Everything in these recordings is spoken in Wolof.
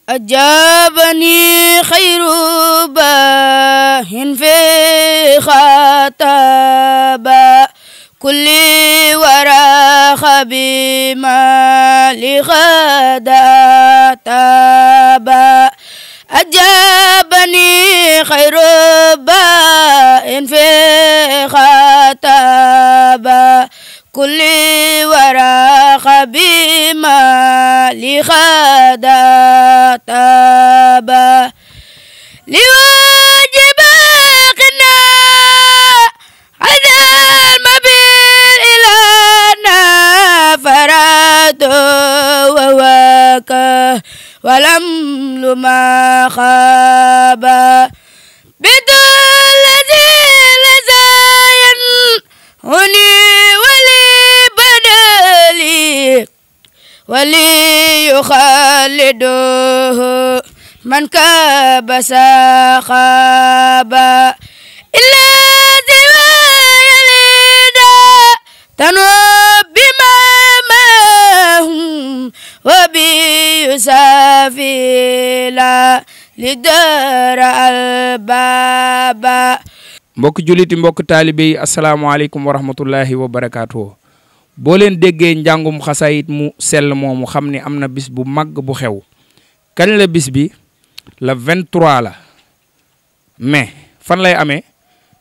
أجابني خير باهن في خطابا كل وراخ بما لغداتابا أجابني خير باهن في خطابا كل وراخ بما لغداتابا لواجب قنا هذا المبير إلى فراد وواكه ولم لما خابا بدون الذي لزاين هني ولي يخلده من كبس خابا إلا زوايا ليدا تنوب بما ماهم وبيسافيلا لدار البابا mbokk juliti mbokk taalibe yi asalaamaaleykum wa rahmatullahi wa barakaatuhu boo leen déggee njàngum xasaayit mu sell moomu xam ni am na bis bu màgg bu xew kañ la bis bi la 23 la mai fan lay amee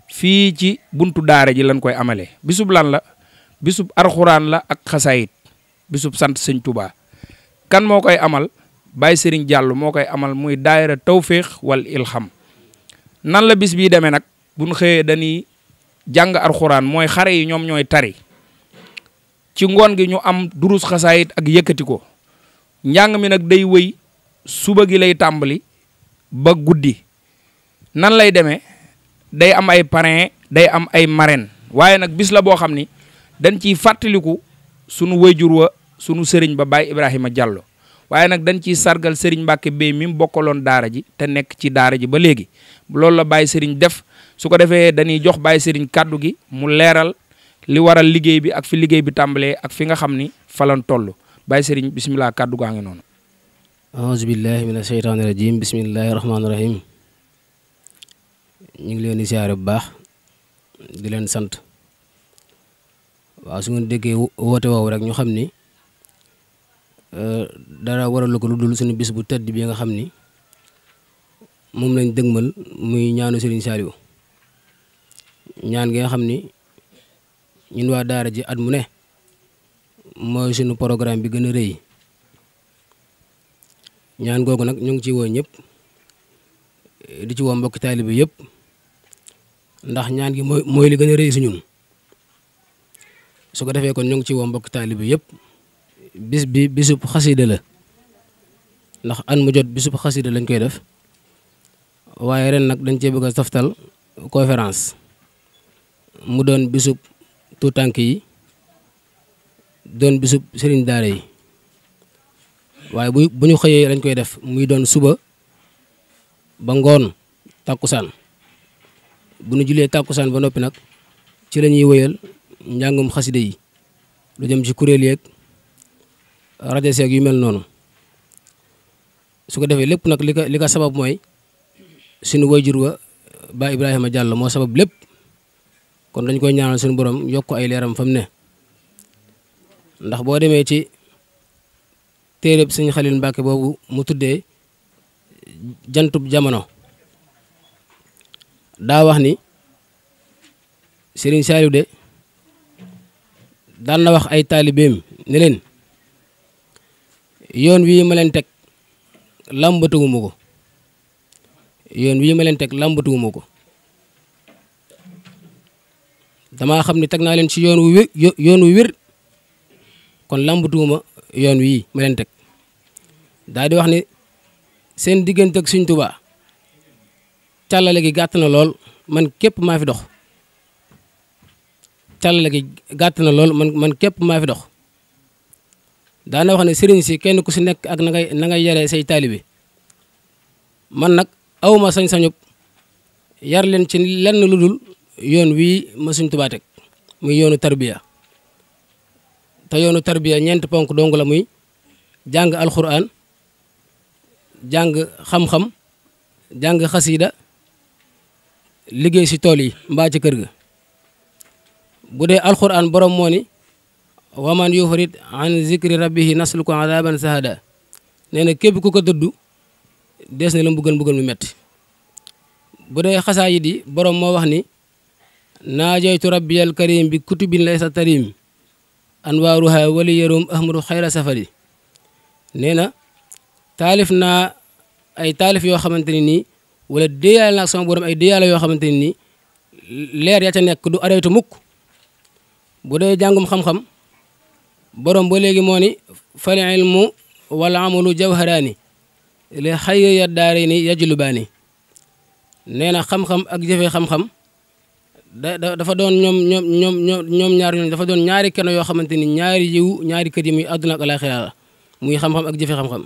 fii ci buntu daara ji lañ koy amalee bisub lan la bisub arxuraan la ak xasaayit bisub sant sëñ Touba kan moo koy amal Baye Serigne Diallo moo koy amal muy daayira tawféex wal ilham nan la bis bii demee nag buñ xëyee dañuy jàng arxuraan mooy xare yi ñoom ñooy tari ci ngoon gi ñu am durus xasaayit ak yëkkati ko njàng mi nag day wëy suba gi lay tàmbali ba guddi nan lay demee day am ay parrain day am ay marraine waaye nag bis la boo xam ni dañ ciy fàttaliku sunu wayjur wa sunu sëriñ ba Baye Ibrahima Diallo waaye nag dañ ciy sargal sëriñ Mbàkke Bey mi mu bokkaloon daara ji te nekk ci daara ji ba léegi loolu la Baye sëriñ def su ko defee dañuy jox Baye sëriñ kàddu gi mu leeral li waral liggéey bi ak fi liggéey bi tàmbalee ak fi nga xam ni falan toll Baye sëriñ bisimilah kàddu gaa ngi noonu aouzu billahi mina sheytaani rajim bismillahi rahmaani rahim ñu ngi leen di siyaare bu baax di leen sant waaw su ngeen déggee woote woowu rek ñu xam ni dara waralu ko lu dul suñu bis bu tedd bi nga xam ni moom lañ dëgmal muy ñaanu Serigne Saliou ñaan gi nga xam ni ñun waa daara ji at mu ne mooy suñu programme bi gën a rëy ñaan googu nag ñu ngi ci woo ñëpp di ci woo mbokki taalibe yëpp ndax ñaan gi mooy li gën a rëy si ñun su ko defee kon ñu ngi ci woo mbokki taalibe yëpp bis bi bisub xasida la ndax an mu jot bisub xasida lañ koy def waaye ren nag dañ cee bëgg a toftal conférence mu doon bisub tuutànk yi doon bisub sëriñ daara yi waaye bu ñu xëyee lañ koy def muy doon suba ba ngoon tàkkusaan bu ñu julee tàkkusaan ba noppi nag ci la ñuy wëyal njàngum xasida yi lu jëm ci kuréel yeeg rajo seeg yu mel noonu su ko defee lépp nag li ko sabab mooy suñu wayjur wa Ba Ibrahima Diallo moo sabab lépp kon dañ koy ñaanal suñu borom yokk ay leeram fa mu ne ndax boo demee ci téereb sëñ Xalil Mbàkke boobu mu tuddee jantub jamono daa wax ni Serigne Saliou de daan na wax ay taalibeem ne leen yoon wii ma leen teg làmbatuwuma ko yoon wii ma leen teg làmbatuwuma ko damaa xam ne teg naa leen ci yoon wu wér kon làmbatuwuma yoon wii ma leen teg daal di wax ni seen diggante ak Sëñ Tuubaa càllale gi gàtt na lool man képp maa fi dox càllale gi gàtt na lool man képp maa fi dox daana wax ne sëriñ si kenn ku si nekk ak na ngay yaree say taalibe man nag awma sañ-sañu yar leen ci lenn lu dul yoon wii ma Sëriñ Tuubaa teg muy yoonu tarbiya te yoonu tarbiya ñeenti ponk dong la muy jàng alxuraan jàng xam-xam jàng xasiida liggéey si tool yi mbaa ci kër ga bu dee alxuraan borom moo ni waman yufarid an zikri rabbihi nasluku adaban sahada nee na képp ku ko dëddu dees na la mbugal mu metti bu dee xasaayid yi borom moo wax ni naajaytu rabbiyal karim bi kutubin laysa tarim anwaaruha wali yarum ahmadu xayra safari nee na taalif naa ay taalif yoo xamante ni nii wala déyaale naag sama borom ay déyaale yoo xamante ni nii leer ya ca nekk du arrêté mukk bu dee jàngum xam-xam borom ba léegi moo ni fal ilmu wal amalu jawharaani li xayri ya daare ni yajlubaani nee na xam-xam ak jëfe xam-xam dafa doon ñoom ñaar ñooñu dafa doon ñaari kenn yoo xamante ni ñaari yiw ñaari kër yi muy àdduna ak alaaxira la muy xam-xam ak jëfe xam-xam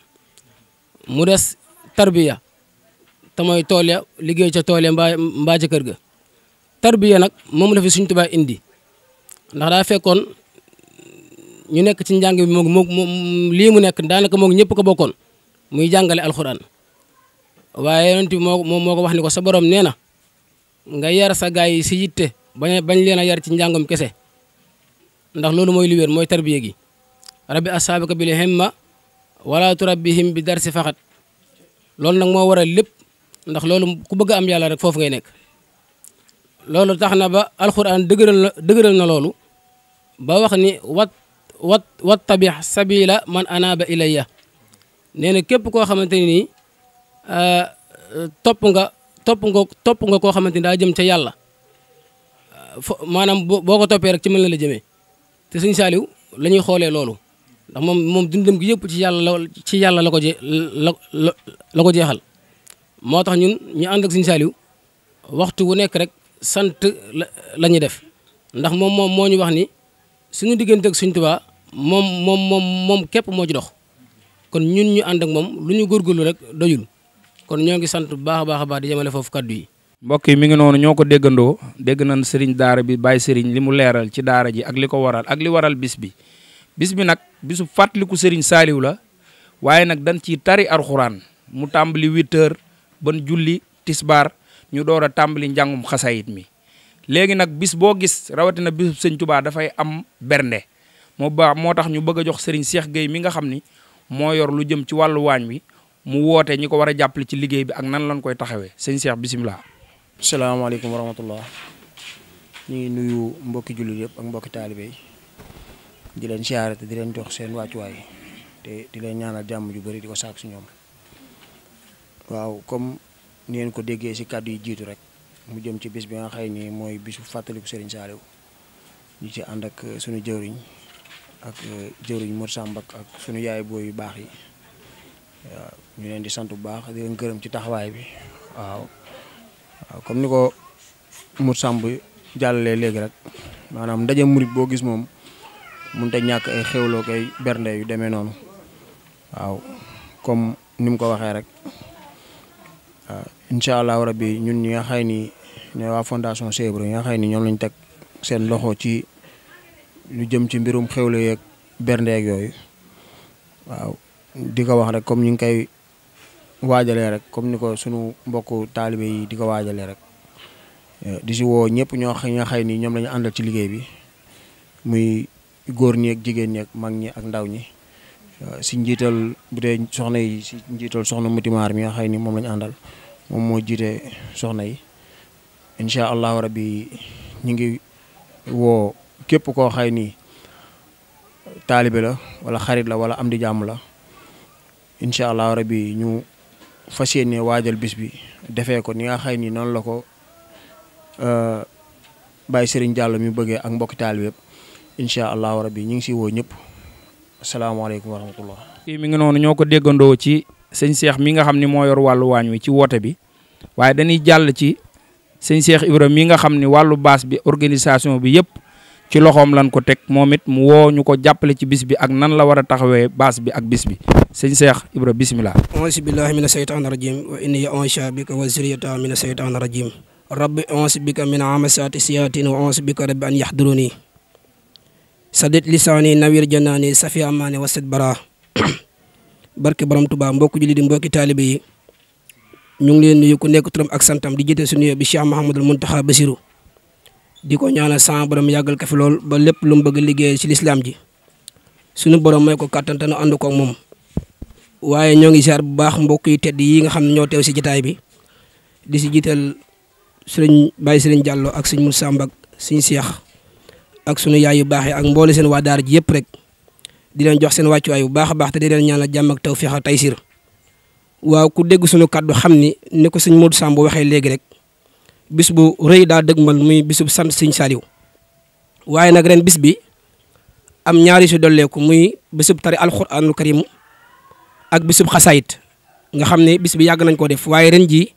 mu des tarbiya te mooy tool ya liggéey ca tool ya mbaa ca kër ga tarbiya nag moom la fi Sëriñ Tuubaa indi ndax daa fekkoon ñu nekk ci njàng bi moom lii mu nekk daanaka moom ñëpp ko bokkoon muy jàngale alxuraan waaye yonent bi moom moo ko wax ni ko sa borom nee na nga yar sa gaay yi si yitte bañ leen a yar ci njàngum kese ndax loolu mooy li wér mooy tarbiya gi rabbi asaabaka bil himma wala turabbihim bi darsi faxat loolu nag moo waral lépp ndax loolu ku bëgg am yàlla rek foofu ngay nekk loolu tax na ba alxuraan dëgëral na loolu ba wax ni wat tabix sabila man anaaba ilayya nee na képp koo xamante ni nii topp nga koo xamante ni daa jëm ca yàlla maanaam boo ko toppee rek ci mën na la jëmee te Sëriñ Saaliw la ñuy xoolee loolu ndax moom dundam gi yëpp ci yàlla la ko jeexal moo tax ñun ñu ànd ak Sëriñ Saaliw waxtu wu nekk rek sant la ñuy def ndax moom moo ñu wax ni suñu diggante ak Sëriñ Tuubaa moom képp moo ci dox kon ñun ñu ànd ak moom lu ñu góorgóorlu rek doyul kon ñoo ngi sant bu baax a baax di yemale foofu kaddu yi. mbokk yi mi ngi noonu ñoo ko déggandoo dégg nañ sëriñ daara bi Baye Sëriñ li mu leeral ci daara ji ak li ko waral ak li waral bis bi nag bisu fàttaliku Sëriñ Saaliw la waaye nag dañ ciy tari alxuraan mu tàmbali 8h ban julli tisbaar ñu door a tàmbali njàngum xasayit mi léegi nag bis boo gis rawatina bisu Sëriñ Tuubaa dafay am bernde moo tax ñu bëgg a jox Sëriñ Cheikh Gueye mi nga xam ni moo yor lu jëm ci wàllu waañ wi mu woote ñi ko war a jàppale ci liggéey bi ak nan lañ koy taxawee sëñ Cheikh bisimilah. salaamaaleykum wa rahmatullah ñu ngi nuyu mbokki jullit yëpp ak mbokki taalibe yi di leen siyaare te di leen jox seen wàccuwaay te di leen ñaanal jàmm ju bëri di ko saak si ñoom waaw comme ni ngeen ko déggee si kàddu yi jiitu rek mu jëm ci bis bi nga xëy ni mooy bisu fàttaliku Serigne Saaliw ñu ci ànd ak suñu jëwriñ ak jëwriñ Mor Samba ak suñu yaay booy yu baax yi waaw ñu leen di sant bu baax di leen gërëm ci taxawaay bi waaw comme ni ko Mor Samba jàllalee léegi rek maanaam ndaje murit boo gis moom mënut a ñàkk ay xewloo kay bernde yu demee noonu waaw comme ni mu ko waxee rek waaw incha allahu rabbi ñun ñi nga xay ni ñooy waa fondation Cheikh Ibra ñi nga xay ni ñoom lañ teg seen loxo ci lu jëm ci mbirum xewle yeeg bernde yeeg yooyu waaw di ko wax rek comme ñu ngi koy waajalee rek comme ni ko sunu mbokku taalibe yi di ko waajalee rek di si woo ñëpp ñoo nga xay ni ñoom la ñu àndal ci liggéey bi muy góor ñi ak jigéen ñi ak mag ñi ak ndaw ñi si njiital bu dee soxna yi si njiital soxna Mutimaar mi nga xay ni moom la ñu àndal moom moo jiite soxna yi incha allahu rabbi ñu ngi woo képp koo xay ni taalibe la wala xarit la wala am di jàmm la incha allahu rabbi ñu fas yéene waajal bis bi defee ko ni nga xay ni noonu la ko Baye Serigne Diallo mi bëggee ak mbokki taalibe yëpp incha allahu rabbi ñu ngi si woo ñëpp asalaamaaleykum wa rahmatullah. kii mi ngi noonu ñoo ko déggandoo ci sëñ Cheikh mi nga xam ni moo yor wàllu waañ wi ci woote bi waaye dañuy jàll ci sëñ Cheikh Ibra mi nga xam ni wàllu baas bi organisation bi yëpp ci loxoom lan ko teg moom it mu woo ñu ko jàppale ci bis bi ak nan la war a taxawee baas bi ak bis bi sëñ Cheikh Ibra bisimilah. auzu billahi mina shaytaani rajim wa inni u'iizuha bika wa zurriyyataha mina shaytaani rajim rabbi auzu bika min hamazaati sayaatiin wa auzu bika rabbi an yahduruni sadid lisaani nawir janaani safi amaani wasit bara barke borom Tuubaa mbokku julli di mbokki taalibe yi ñu ngi leen nuyu ku nekk turam ak santam di jiite suñu bi Cheikh Mouhamadul Mountakha Bassirou di ko ñaanal sama borom yàggal ko fi lool ba lépp lu mu bëgg liggéey ci lislaam ji suñu borom may ko kàttan te nu ànd ko ak moom waaye ñoo ngi ziar bu baax mbokk yi tedd yi nga xam ne ñoo teew si jotaay bi di si jiital sëriñ Baye Sëriñ Diallo ak sëñ Moussa Mbak sëñ Cheikh ak sunu yaay yu baax yi ak mboole seen waa daara ji yëpp rek di leen jox seen wàccuwaay bu baax a baax te di leen ñaanal jàmm ak tawfiix ak taysir waaw ku dégg sunu kàddu xam ni ko sëñ Modou Samb waxee léegi rek bis bu rëy daa dëgmal muy bisub sant sëñ Saliou waaye nag ren bis bi am ñaari si dolleeku muy bisub tari alxuraanul karim ak bisub xasaayit nga xam ne bis bi yàgg nañ koo def waaye ren jii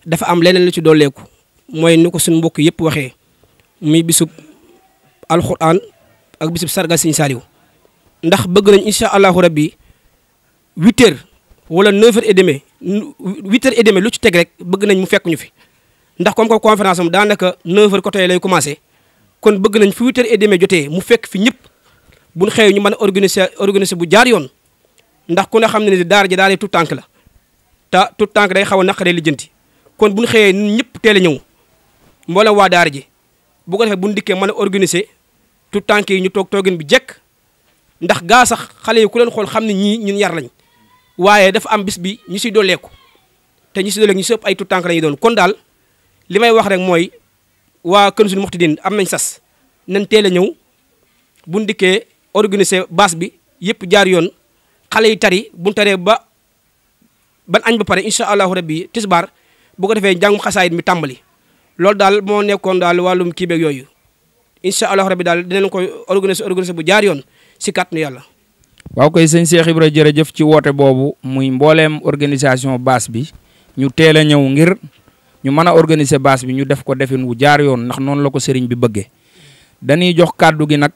dafa am leneen lu ci dolleeku mooy ni ko suñu mbokk yëpp waxee muy bisub alxuraan ak bisub sargal sëñ Saliou ndax bëgg nañ incha allahu rabbi 8h wala 9h30 8h30 lu ci teg rek bëgg nañ mu fekk ñu fi ndax comme que conférence am daanaka 9h côté lay commencé kon bëgg nañ fi 8h30 jotee mu fekk fi ñëpp buñ xëyee ñu mën a organiser bu jaar yoon ndax ku ne xam ne ni daara ji daara tout tànk la te tout tànk day xaw a naqaree lijjanti kon buñ xëyee ñëpp teel a ñëw mboolem waa daara ji bu ko defee buñ dikkee mën a organiser tout tànk yi ñu toog toogin bi jekk ndax gaa sax xale yi ku leen xool xam ne ñii ñun yar lañ waaye dafa am bis bi ñu siy dolleeku te ñu si dolleeku ñu si ëpp ay tout tànk la ñuy doon kon daal li may wax rek mooy waa Kanzul Muhtadin am nañ sas nañ teel a ñëw buñ dikkee organiser base bi yëpp jaar yoon xale yi tari buñ taree ban añ ba pare incha allahu rabbi tisbaar bu ko defee njàngum xasaayit mi tàmbali loolu daal moo nekkoon daal wàllum kii beeg yooyu incha allahu rabbi daal dinañ koy organiser bu jaar yoon si kàttanu yàlla. waaw koy sëñ Cheikh Ibra jërëjëf ci woote boobu muy mbooleem organisation base bi ñu teel a ñëw ngir ñu mën a organiser base bi ñu def ko defin wu jaar yoon ndax noonu la ko sëriñ bi bëggee dañuy jox kàddu gi nag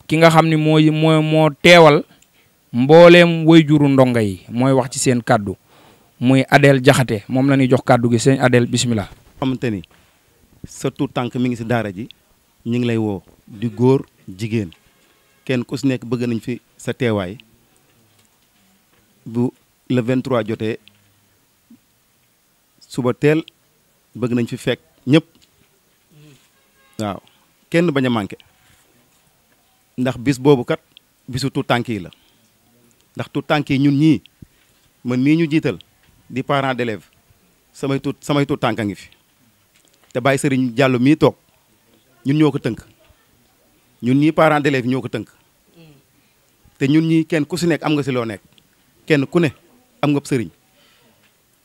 ki nga xam ni moo teewal mbooleem wayjuru ndongo yi mooy wax ci seen kàddu muy Adel Jaxate moom la ñuy jox kàddu gi sëñ Adel bisimilah. xamante ni sa tuut tànk mi ngi si daara ji ñu ngi lay woo di góor jigéen kenn ku si nekk bëgg nañ fi sa teewaay bu le 23 jotee suba teel bëgg nañ fi fekk ñëpp waaw kenn bañ a manqué ndax bis boobu kat bisu tuut tànk yi la ndax tuut tànk yi ñun ñii man mii ñu jiital di parent d'élève samay tuut tànk a ngi fi te Baye Sëriñ Diallo mii toog ñun ñoo ko tënk ñun ñii parent d'élève ñoo ko tënk te ñun ñii kenn ku si nekk am nga si loo nekk kenn ku ne am nga sëriñ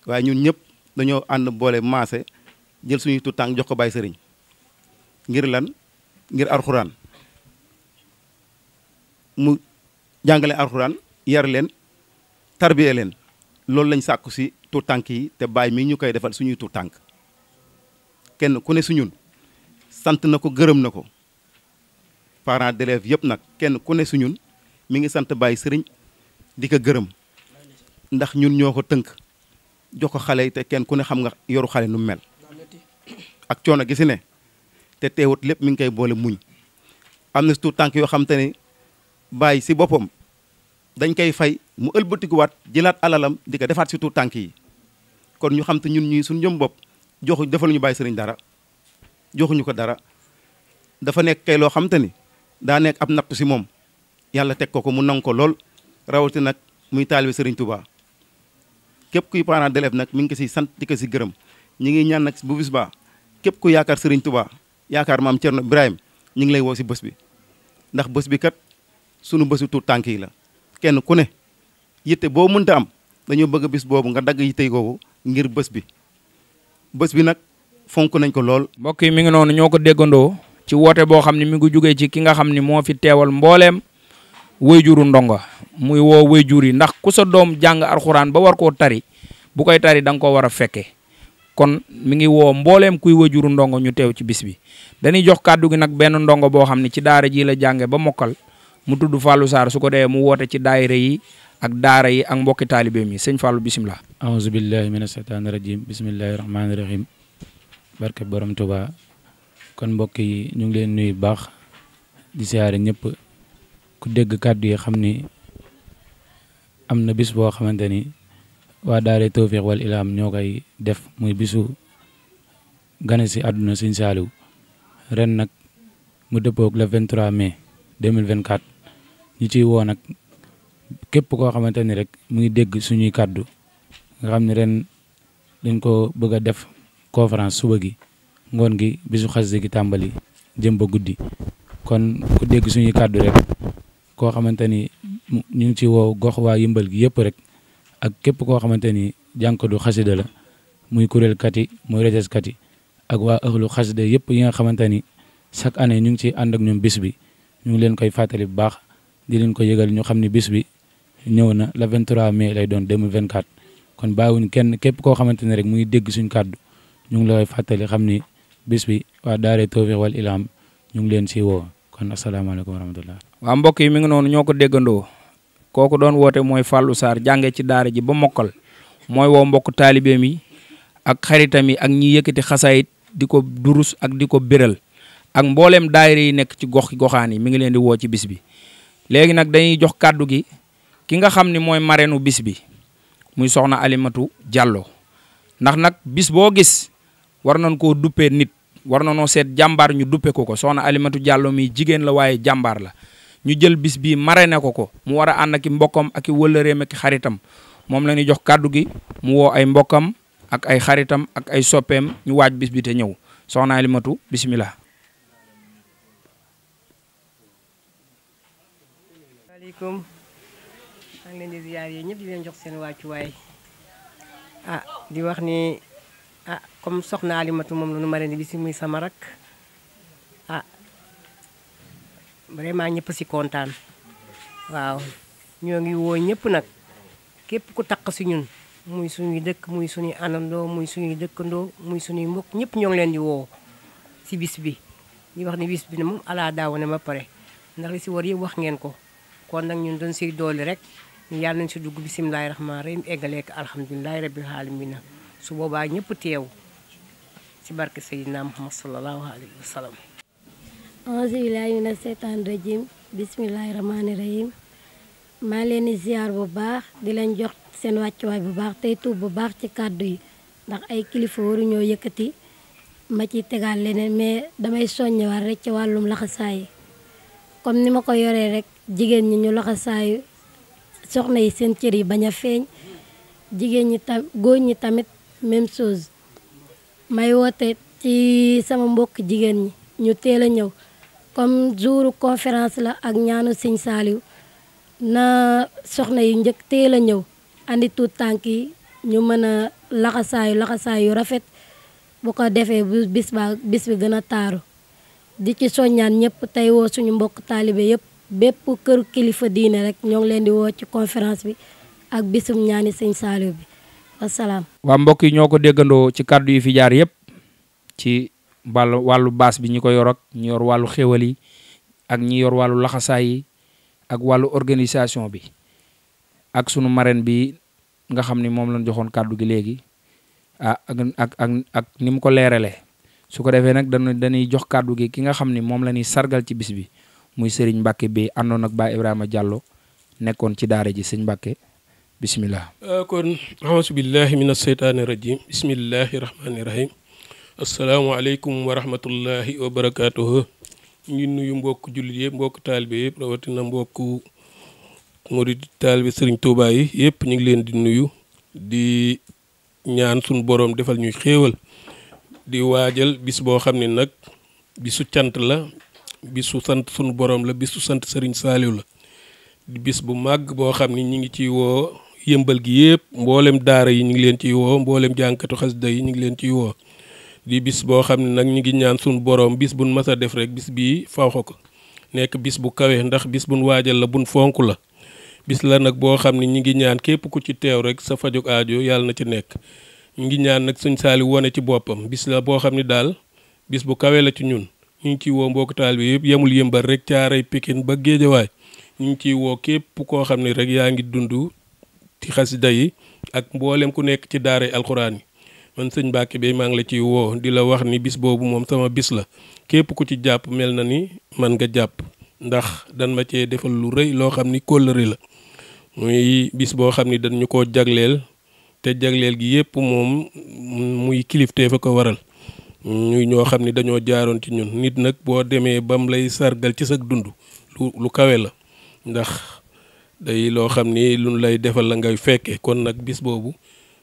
waaye ñun ñëpp dañoo ànd boole maase jël suñuy tuut tànk jox ko Baye Sëriñ ngir lan ngir alxuraan mu jàngale alxuraan yar leen tarbiye leen loolu lañ sàkku si tuut tànk yi te Baye mii ñu koy defal suñuy tuut tànk kenn ku ne su ñun sant na ko gërëm na ko parents d'élèves yëpp nag kenn ku ne su ñun mi ngi sant Baye Sëriñ di ko gërëm ndax ñun ñoo ko tënk jox ko xale yi te kenn ku ne xam nga yoru xale nu mel ak coono gi si ne te teewut lépp mi ngi koy boole muñ am na tuut tànk yoo xam te ne Baye si boppam dañ koy fay mu ëlbatikuwaat jëlaat alalam di ko defaat si tuut tànk yi kon ñu xam te ñun ñii suñu jëm bopp defaluñu Baye Sëriñ dara joxuñu ko dara dafa nekk kay loo xam te ni daa nekk ab nattu si moom yàlla teg ko mu nangu ko lool rawati nag muy taalibe Sëriñ Touba képp kuy parent d'élève nag mi ngi ko si sant di ko si gërëm ñi ngi ñaan nag bu bis baa képp ku yaakaar Sëriñ Touba yaakaar maam Cerno Ibrahima ñi ngi lay woo si bés bi ndax bés bi kat sunu bésu tuut tànk yi la kenn ku ne yitte boo mënta am dañoo bëgg bis boobu nga dagg yitte googu ngir bés bi nag fonk nañ ko lool. mbokk yi mi ngi noonu ñoo ko déggandoo ci woote boo xam ne mi ngi jugee ci ki nga xam ni moo fi teewal mbooleem wayjuru ndongo muy woo wayjur yi ndax ku sa doom jàng alxuraan ba war koo tari bu koy tari da nga koo war a fekke kon mi ngi woo mbooleem kuy wajuru ndongo ñu teew ci bis bi. dañuy jox kàddu gi nag benn ndongo boo xam ne ci daara ji la jànge ba mokkal mu tudd Fallou Sarr su ko dee mu woote ci daayira yi ak daara yi ak mbokki taalibeem yi sëñ Fallou bisimilah. aouzu billahi mina shaytaani rajim bismillahi rahmaani rahim barke borom Tuubaa. kon mbokk yi ñu ngi leen nuyu baax di siyaare ñëpp ku dégg kàddu yi xam ni am na bis boo xamante ni waa daara Tawfiq wal Ilham ñoo koy def muy bisu gane si àdduna Sëñ Saaliw ren nag mu dëppoog le 23 mai 2024 ñu ciy woo nag képp koo xamante ni rek mu ngi dégg suñuy kàddu nga xam ne ren dañ ko bëgg a def conférence suba gi ngoon gi bisu xasida gi tàmbali jëm ba guddi. kon ku dégg suñuy kàddu rek koo xamante ni ñu ngi ci woo gox waa yëmbal gi yëpp rek ak képp koo xamante ni jànkatu xasida la muy kuréelkat yi muy rejeskat yi ak waa ëxlu xasida yëpp yi nga xamante ni chaque année ñu ngi ciy ànd ak ñoom bis bi ñu ngi leen koy fàttali bu baax di leen ko yëgal ñu xam ni bis bi ñëw na le 23 mai lay doon 2024 kon bàyyiwuñ kenn képp koo xamante ni rek mu ngi dégg suñ kàddu ñu ngi la koy fàttali xam ni bis bi waa daara Tawfiq wal Ilham ñu ngi leen si woo kon asalaamaaleykum wa rahmatullah. waa mbokk yi mi ngi noonu ñoo ko déggandoo kooku doon woote mooy Fallou Sarr jànge ci daara ji ba mokkal mooy woo mbokk taalibeem yi ak xaritam yi ak ñi yëkkati xasaayit di ko durus ak di ko béral ak mbooleem daayira yi nekk ci goxaan yi mi ngi leen di woo ci bis bi. léegi nag dañuy jox kàddu gi ki nga xam ni mooy marraine bis bi muy soxna Alimatu Diallo ndax nag bis boo gis war nañ koo duppee nit war na noo seet jàmbaar ñu duppe ko soxna Alimatu Diallo mi jigéen la waaye jàmbaar la ñu jël bis bii marraine ko mu war a ànd ak i mbokkam ak i wëllëreem ak i xaritam moom la ñuy jox kàddu gi mu woo ay mbokkam ak ay xaritam ak ay soppeem ñu waaj bis bi te ñëw soxna Alimatu bisimilah. waaleykum maa ngi leen di ziyaar yi ñëpp di leen jox seen wàccuwaay di wax ni comme soxna Alimatu moom la nu marraine bi si muy sama rak vraiment ñëpp si kontaan waaw ñoo ngi woo ñëpp nag képp ku taq si ñun muy suñuy dëkk muy suñuy àndandoo muy suñuy dëkkandoo muy suñuy mbokk ñëpp ñoo ngi leen di woo si bis bi di wax ni bis bi ne moom ala daaw ne ba pare ndax li si war yëpp wax ngeen ko kon nag ñun doon siy dooli rek ñu yàlla nañ si dugg bisimilahi rahmaani rahim eggaleek alhamdulilahi rabbil alamina su boobaa ñëpp teew si barke Seydina Muhammad sallallahu alayhi wa sallam. auzu billaahi mina seytaani rajim bisimilahi rahmaani rahim maa leen di ziar bu baax di leen jox seen wàccuwaay bu baax tey tuub bu baax ci kàddu yi ndax ay kilifa waru ñoo yëkkati ma ci tegaal leneen mais damay soññewaat rek ci wàllum laxasaay comme ni ma ko yoree rek jigéen ñi ñu laxasaayu soxna yi seen cër yi bañ a feeñ jigéen ñi tam góor ñi tamit même chose may woote ci sama mbokk jigéen ñi ñu teel a ñëw comme jouru conférence la ak ñaanu Sëñ Saaliw na soxna yi njëkk teel a ñëw andi tuut tànk yi ñu mën a laxasaayu rafet bu ko defee bu bis bi gën a taaru di ci soññaan ñëpp tey woo suñu mbokk taalibe yëpp bépp këru kilifa diine rek ñoo ngi leen di woo ci conférence bi ak bisum ñaani Sëñ Saaliw bi wasalaam. waa mbokk yi ñoo ko déggandoo ci kàddu yi fi jaar yëpp ci wàllu baas bi ñi ko yor ak ñi yor wàllu xéwal yi ak ñi yor wàllu laxasaay yi ak wàllu organisation bi ak sunu marraine bi nga xam ni moom lañ joxoon kàddu gi léegi ak ni mu ko leeralee su ko defee nag dañuy jox kàddu gi ki nga xam ni moom la ñuy sargal ci bis bi muy Serigne Mbacke bi àndoon ak Baay Ibrahima Diallo nekkoon ci daara ji sëñ Mbacke bisimilah. kon auzu billahi min asheytaani rajim bismillahi rahmaani rahim asalaamaaleykum wa rahmatullahi wa barakaatuhu ñu nuyu mbokk jullit yëpp mbokk taalibe yëpp rawatina mbokk murid taalibe Serigne Touba yi yëpp ñu ngi leen di nuyu di ñaan suñu boroom defal ñuy xéewal di waajal bis boo xam ne nag bisu cant la bisu sant suñu boroom la bisu sant Serigne Saliou la di bis bu màgg boo xam ne ñi ngi ciy woo yëmbal gi yëpp mboolem daara yi ñu ngi leen ciy woo mboolem jànkatu xasida yi ñu ngi leen ciy woo di bis boo xam ne nag ñu ngi ñaan suñu boroom bis buñ mas a def rek bis bii fawxa ko nekk bis bu kawe ndax bis buñ waajal la buñ fonk la bis la nag boo xam ne ñi ngi ñaan képp ku ci teew rek sa fajug aajo yàlla na ci nekk ñu ngi ñaan nag sëñ Saliou wone ci boppam bis la boo xam ne daal bis bu kawe la ci ñun ñu ngi ciy woo mbokk taal bi yëpp yemul yëmbal rek Caaray Pikine ba Géejawaay ñu ngi ciy woo képp koo xam ne rek yaa ngi dund ci xasida yi ak mboolem ku nekk ci daaray alxuraan yi man sëñ Mbacke Beye maa ngi la ciy woo di la wax ni bis boobu moom sama bis la képp ku ci jàpp mel na ni man nga jàpp ndax dan ma cee defal lu rëy loo xam ni kóllëre la muy bis boo xam ni dañ ñu koo jagleel te jagleel gi yëpp moom muy kilifte fa ko waral ñuy ñoo xam ni dañoo jaaroon ci ñun nit nag boo demee bam lay sargal ci sa dund lu kawe la ndax day loo xam ni lu lay defal la ngay fekke kon nag bis boobu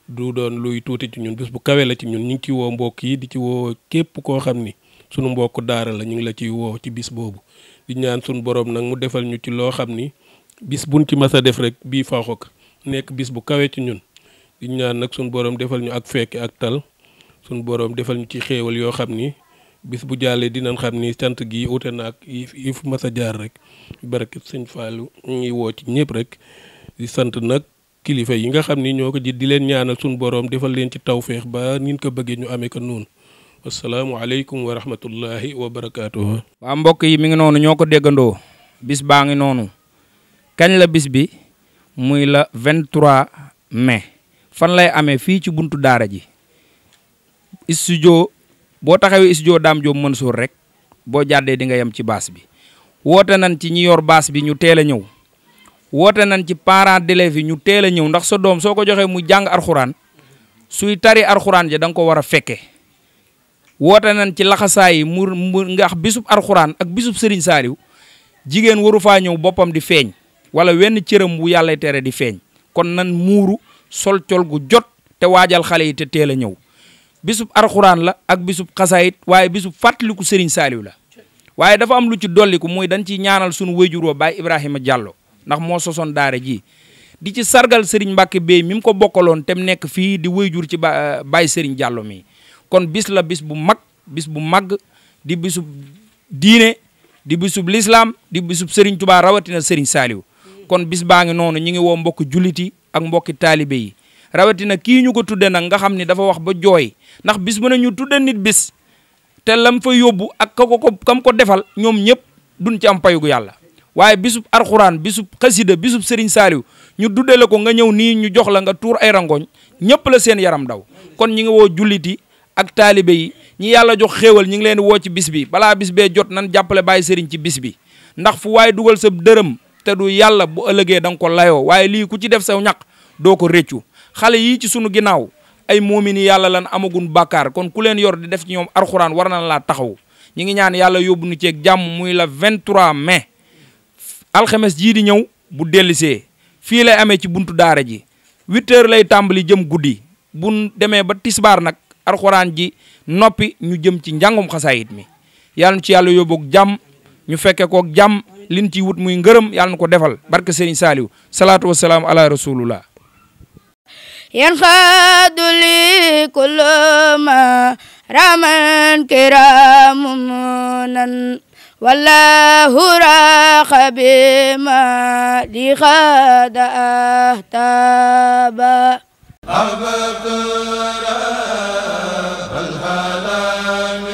du doon luy tuuti ci ñun bis bu kawe la ci ñun ñu ngi ci woo mbokk yi di ci woo képp koo xam ni sunu mbokk daara la ñu ngi la ciy woo ci bis boobu di ñaan sunu borom nag mu defal ñu ci loo xam ni bis buñ ci mas a def rek bii faaxoo ko nekk bis bu kawe ci ñun di ñaan nag sunu borom defal ñu ak fekke ak tal sunu borom defal ñu ci xéewal yoo xam ni bis bu jàllee dinañ xam ni sant gi ute na ak yi fu mas a jaar rek barke sëñ Fallou ñu ngi woo ci ñëpp rek di sant nag kilifa yi nga xam ni ñoo ko ji di leen ñaanal sunu borom defal leen ci tawféex ba nin ko bëggee ñu amee ko noonu asalaamualeykum wa rahmatullahi wa barakaatuhu. waa mbokk yi mi ngi noonu ñoo ko déggandoo bis baa ngi noonu kañ la bis bi muy la 23 mai fan lay amee fii ci buntu daara ji studio boo taxawee studio Dame Diop Mansour rek boo jàddee di nga yem ci baas bi woote nañ ci ñi yor baas bi ñu teel a ñëw woote nañ ci parents d'élèves yi ñu teel a ñëw ndax sa doom soo ko joxee mu jàng arxuraan suy tari arxuraan ja da nga ko war a fekke woote nañ ci laxasaay yi mu ngax bisub arxuraan ak bisub Serigne Saliou jigéen waru faa ñëw boppam di feeñ wala wenn cëram bu yàlla tere di feeñ kon nan muuru sol col gu jot te waajal xale yi te teel a ñëw bisub arxuraan la ak bisub xasaayit waaye bisub fàttaliku Serigne Saliou la waaye dafa am lu ci dolliku muy dañ ci ñaanal sunu wayjur wa Baye Ibrahima Diallo ndax moo sosoon daara ji di ci sargal Serigne Mbacke Beye mi mu ko bokkaloon te mu nekk fii di wayjur ci Baye Serigne Diallo mi kon bis la bis bu mag bis bu màgg di bisub diine di bisub lislaam di bisub Serigne Touba rawatina Serigne Saliou kon bis baa ngi noonu ñu ngi woo mbokk julliti ak mbokki taalibe yi rawatina kii ñu ko tudde nag nga xam ni dafa wax ba jooy ndax bis bu ne ñu tudde nit bis te lam fa yóbbu ak kam ko defal ñoom ñëpp duñ ci am payugu yàlla waaye bisub arxuraan bisub xasida bisub Serigne Saliou ñu duddale ko nga ñëw nii ñu jox la nga tuur ay rangoñ ñëpp la seen yaram daw kon ñi ngi woo julliti ak taalibe yi ñi yàlla jox xéewal ñi ngi leen di woo ci bis bi balaa bis bee jot nan jàppale Baye Serigne ci bis bi ndax fu waaye dugal sa dërëm te du yàlla bu ëllëgee da nga ko layoo waaye lii ku ci def sa ñaq doo ko réccu xale yii ci sunu ginnaaw ay moomini yàlla lan amagun bàkkaar kon ku leen yor di def ci ñoom arxuraan war na laa taxaw ñi ngi ñaan yàlla yóbbu nu ceeg jàmm muy la 23 mai alxames jii di ñëw bu dellisee fii lay amee ci buntu daara ji 8 heures lay tàmbali jëm guddi bu demee ba tisbaar nag arxuraan ji noppi ñu jëm ci njàngum xasaayit mi yàlla nu ci yàlla yóbboog jàmm ñu fekke koog jàmm liñ ci wut muy ngërëm yàlla na ko defal barke Serigne Saliou salaatu wasalaamu ala rasulullah ينخاد لكل ما رمن كرام منن والله راق بما لخاد أهتابا أحببت رب العالمين